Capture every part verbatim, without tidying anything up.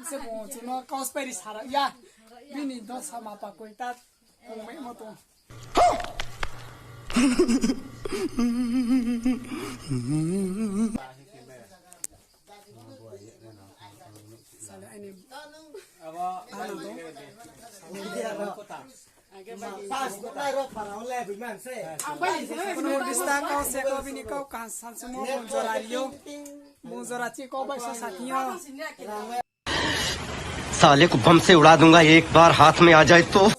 Chwng chwngno kaus pai ri sara ya. Bini dosa ma pa koi ta tongbai mo tong. Sale ani. Kuno bista kau seko bini kau kaham sansumo bungjora rio. Bungjora chi kau bai sa sakio. साले को बम से उड़ा दूंगा एक बार हाथ में आ जाए तो।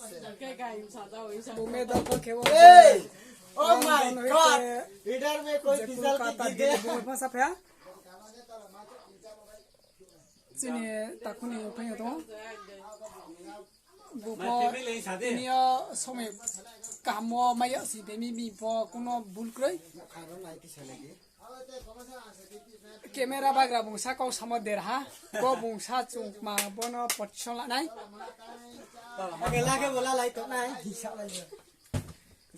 Bume dal ko kebo. Hey! Oh my God! इधर में कोई डीजल की गिर गया। Bume phasa phaya. Chini takuni phaya to. Buko tiniyo somoi kamo maya si demi mi po kuno bulkroi. Camera bagra bungsa kau samo derha. Bo bungsa chungma bono potson lanai. Lage lage bola lai to nai.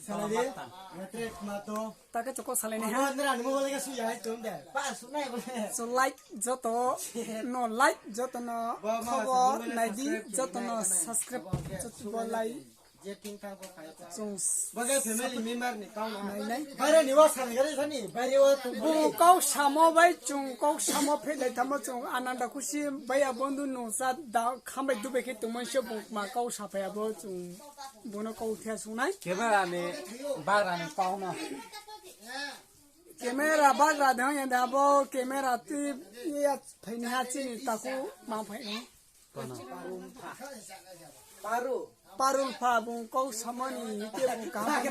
Salai de. Matrek mato. Take choko salai ne ha. Andra ni mobile ga suya hai tum de. Pa sunai bole. So like joto no like joto no khobor naidi joto no subscribe joto bo lai. Je ting tang bo khai. Chung bagai family member ni kau na. Nai nai. Bare ni wa salai gari sani. Bare wa tu. Bu kau samo bai chung kau samo phe lai tamo chung ananda khusi bai abondu no sa da khambai dubai khe tongmani se bu ma kau saphai abo chung. Bono kau thia sunai. Camera ni bagra ni kau no. Camera bagra de hanya da bo camera ti ya phaini ha chini taku ma phaini. Paru. Parul pha bung kau samani hite bung kaham.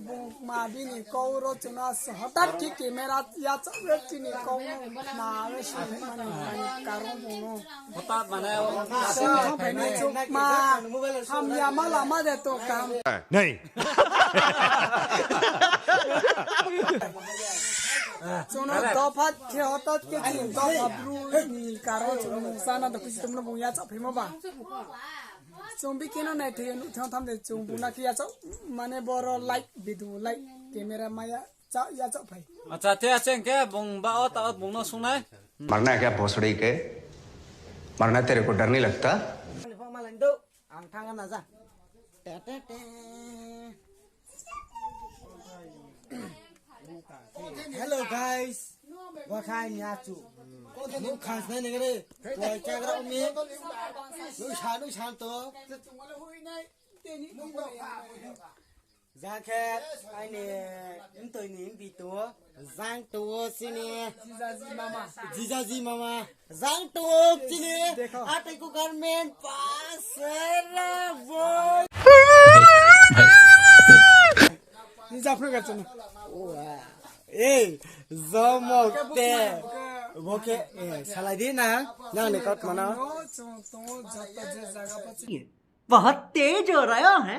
Bung ma bini kau ro chuna se hotak ki camera ya chawre chini kau no ma we sumai mani mani karong bung no. Hotak mane o. Sing thang phai nai chuk ma. Ham ya ma lama de to kam. Nei. Chuna dopat khe hotak ke chini dopat bru ni karong chuna sana do kusi tumno bung ya chap phimo ba. Chwng bikino naithai nuk thang tham de chwng buna khe yachak mane boro like video like camera maya cha yachak phai. Acha te acheng ke bung ba o ta bung no sunai. मरना है क्या भोसड़ी के? मरना तेरे को डर नहीं लगता? Ang thang na ja. Te te te. Hello guys. Wa khai nya chu. Nu khas nai ne gre. Toi cha gra mi. Nu sa nu san to. Jang khe aini mtoi ni mbi to. Jang to sini. Jijaji mama. Jijaji mama. Jang to chini. Atei ko garment pasera boy. Ni japna ka chana. Ei, jomok te. Boke, eh, salai di na. Nang ni kot mana. बहुत तेज हो रहा है।